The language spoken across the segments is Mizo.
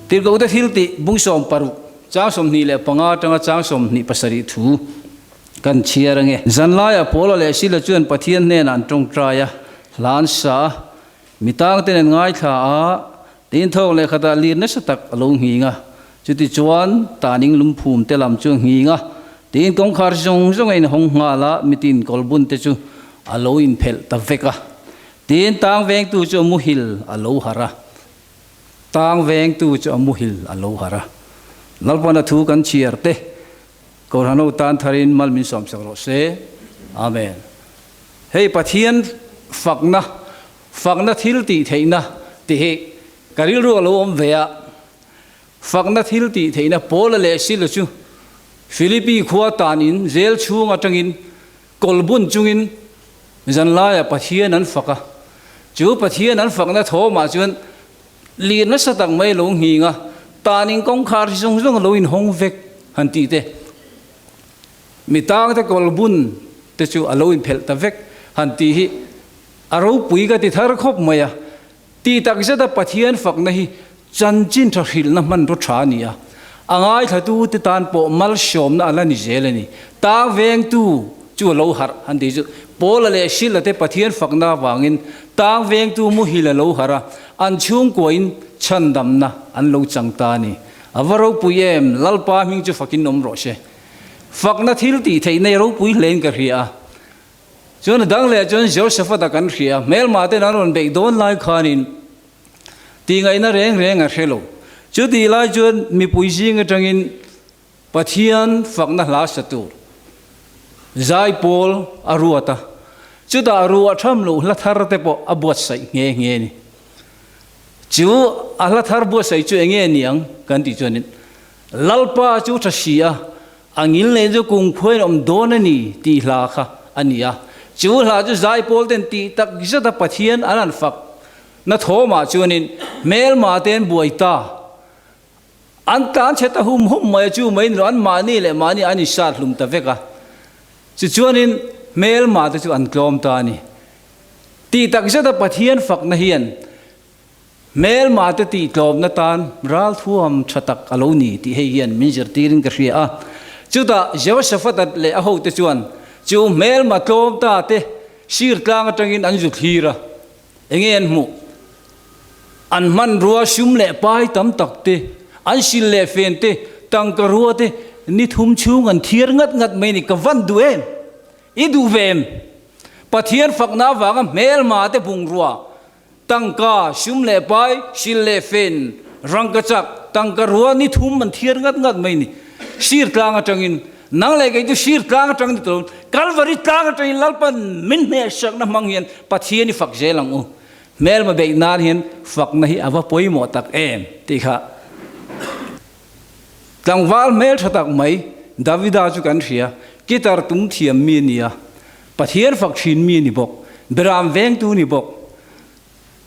Tirhkohte thiltih bung 60, chang 25 atanga chang 27 thu kan chhiar ange. Zanlaiah Paula leh Sila chuan Pathian hnenah an tawngtai a, hla an sa a, mi tangte nen ngaithla a, tin thawk leh khatah lir nasa tak a lo nghing a. Chutichuan, taning lungphum te lam chu a nghing a, tiin kawngkhar zawng zawng a inhawng nghal a, mitin kawlbun te chu a lo inphelh ta vek a. Tiin tang vengtu chu a muhil a lo harh a. Tang vengtu chu a muhil a lo harh a. Lalpana thu kan chhiar te, Kohhranho tan tharin mal min sawmsak rawh se. Amen. Hei Pathian fakna, fakna thil tih theihna tih hi ka rilru a lo awm ve a. Fakna thil tih theihna Paula leh Sila chu Philippi khua tanin zel chhung atangin kawlbun chungin zanlaiah Pathian an fak a. Chu Pathian an fakna thawmah chuan lir nasa tak mai a lo nghing a, tanin kawngkhar hi zawng zawng a lo inhawng vek han tih te, mi tangte kawlbun te chu a lo inphelh ta vek han tih hi a ropui ka ti thar khawp mai a. Tih tak zeta Pathian fakna hi chanchin tha hrilhna hmanraw tha a ni a, a ngaithlatute tan pawh malsawmna a la ni zel a ni. Tang vengtu chu a lo harh han tih chu Paula leh Sila te Pathian fakna avangin tang vengtu muhil a lo harh a, an chhungkuain chhandamna an lo chang ta a ni. A va ropui em, Lalpa hming chu fakin awm rawh se. Fakna thil tih theih nei ropui hlein ka hria a. Chuan a dang leh chuan Jehoshaphat-a kan hria, hmelmah ten an rawn beih dawn lai khanin tihngaihna reng reng a hre lo. Chutih lai chuan mipui zing atangin Pathian fakna hla sa tur zaipawl a ruat a, chutah ruah tham loh hla thar te pawh a buatsaih nghe nghe a ni. Chu a hla thar buatsaih chu enge niang kan tih chuanin Lalpa chu tha si a, A ngilneih chu kumkhuain awm dawn a ni tih hla kha a ni a. Chu hla chu zaipawl ten tih tak zata Pathian an han fak na thawmah chuanin hmelma te an buai ta. An tlan chhe ta hum hum mai a, chu mai ni lo an mahni leh mahni an insat hlum ta vek a. Tichuanin hmelma te chu an tlawm ta a ni. Tih tak zata Pathian fakna hian Hmelma te tih tlawmna tan ralthuam tha tak a lo ni tih hei hian min zirtirin ka hria a. Chutah Jehoshaphat-a leh a hote chuan chu hmelma tlawm ta te sir tlang atangin an zu thlir a. Enge an hmuh? An hmanrua sum leh pai tam tak te, an sil leh fen te, tangka rua te ni thum chhung an thiar ngat ngat mai ni. Ka van duh em? I duh ve em? Pathian fakna avanga hmelma te bungrua Tangka, sum leh pai, sil leh fen, rangka chak, tangka rua ni thum an thiar ngat ngat mai ni. Sir tlang atangin, nang leh kei chu sir tlang atang ni tawh, Kalvari tlang atangin Lalpan min hnehsakna hmang hian Pathian i fak zel ang u. Hmelma beih nan hian fakna hi a va pawimawh tak em tih kha tlangval hmeltha tak mai Davida chu kan hria, guitar tum thiam mi a ni a. Pathian fak thin mi a ni bawk, Beram vengtu ni bawk.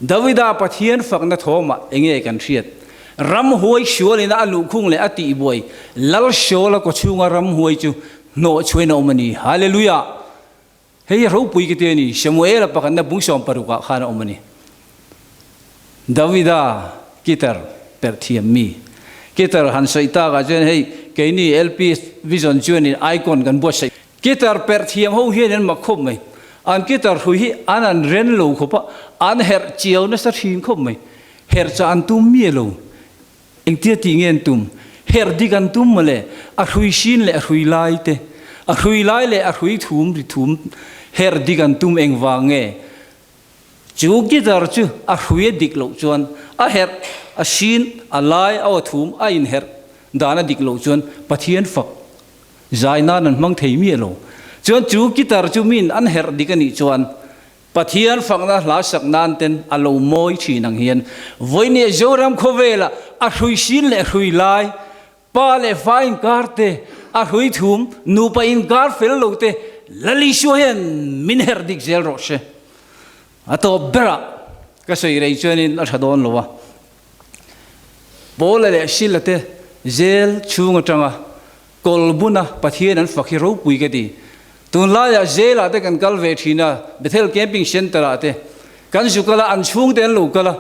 Davida Pathian fakna thawmah enge kan hriat? Ramhuai sualina a luhkhung leh a tihbuai Lal Saul-a kawchhunga ramhuai chu hnawh chhuain a awm a ni. Hallelujah! Hei hi ropui ka ti a ni, Samuel-a pakhatna bung 60 ah khan a awm a ni. Davida guitar perh thiam mi. Guitar han sawi takah chuan hei keini LP Vision chuanin icon kan buatsaih. Guitar perh thiam ho hian an mak khawp mai. An guitar hrui hi an an ren lo khawp a, an herh chiau nasa thin khawp mai. Herh chah an tum miah lo. Engtia tih nge an tum? Herh dik an tum mawle. A hrui sin leh a hrui lai te, a hrui lai leh a hrui thum ri thum herh dik an tum engvang nge? Chu guitar chu a hrui a dik loh chuan a herh, a sin, a lai, a aw thum a inherh dan a dik loh chuan Pathian fak Zai nan an hmang thei miah lo. Chuan chu guitar chu min an herh dik a nih chuan Pathian fakna hla sak nan ten a lo mawi thin ang hian vawinia Zoram khawvela a hrui sin leh hrui lai, pa leh fa inkar te, a hrui thum, nupa inkar fel lo te Lal Isua hian min herh dik zel rawh se. A tawp berah ka sawi rei chuanin a tha dawn lo a. Paula leh Sila te zel chhung atanga Kawlbuna Pathian an fak hi ropui ka ti. Tunlaiah jail-ah te kan kal ve thin a, Bethel Camping Centre-ah te kan zu kal a, an chhungte an lo kal a,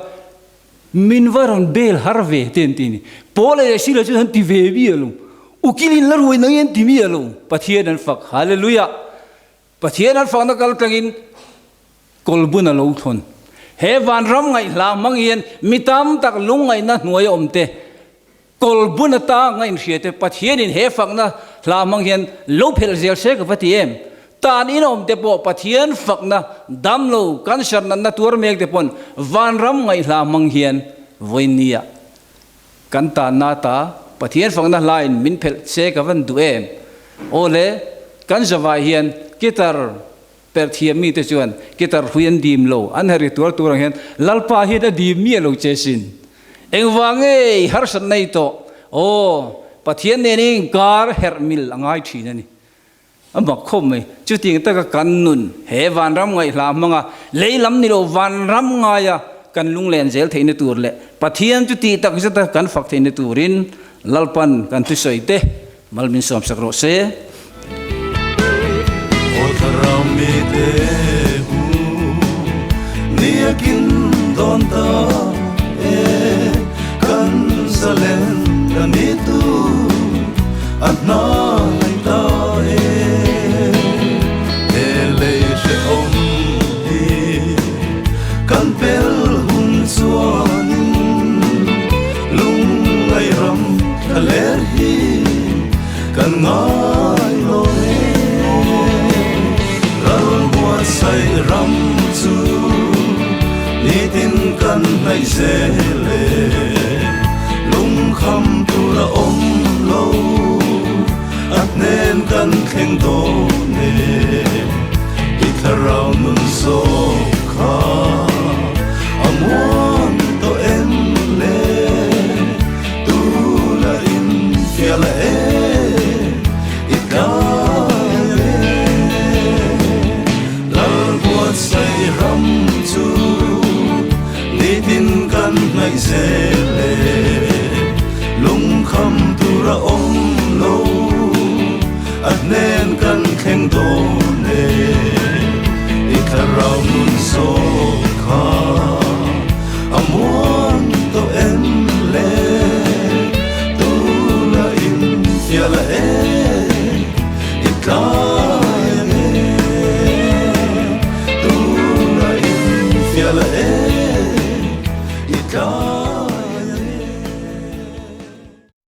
min va rawn bel har ve te an ti a ni. Paul leh Sila chu an ti ve mi alawm, ukilin la ruai nang i an ti mi alawm, Pathian an fak, Hallelujah! Pathian an fakna kal tlangin kawlbun a lo thawn. He vanram ngaihhla hmang hian mi tam tak lungngaihna hnuaia awmte Kawlbun atanga inhriate Pathianin he fakna hla hmang hian lo phelh zel se ka va ti em? Tan inawmte pawh Pathian fakna damlo cancer natna tuar mekte pawn vanram ngaihhla hmang hian vawinia kan tanna ata Pathian fakna hlain min phelh se ka van duh em? Awle, kan zavai hian guitar perh thiam mite chuan guitar hrui an dim lo, an herh ri tuar tur ang hian Lalpa hian a dim miah lo che sin. Engvang nge i harsat nei tawh? Aw, Pathian nen i inkar herh mil a ngai thin a ni. A mak khawp mai. Chutiang taka kan nun he vanram ngaihhla hmanga lei lam ni lo vanram ngaia kan lunglen zel theihna tur leh Pathian chu tih tak zeta kan fak theihna turin Lalpan kan thusawi te mal min sawmsak rawh se. Aw thlarau mi te hu niakin dawn ta e kan zalen ta ni tu a hnai ta e he lei hrehawm hi kan pel hun chuanin lungngai ram thla ler hi kan ngai lo e. Ral buatsaih ram chu nitin kan hnaih zel e, lungkham tur a awm lo, a hnen kan thleng dawn e. I thlarau nun zawk kha a muang tawh em le? Tuna in fiah la e, i tlai ang e. Lal buatsaih ram chu nitin kan hnaih zel e, lungkham tur a awm lo, a hnen kan thleng dawn e. I thlarau nun zawk kha a muang tawh em le? Tuna in fiah la e.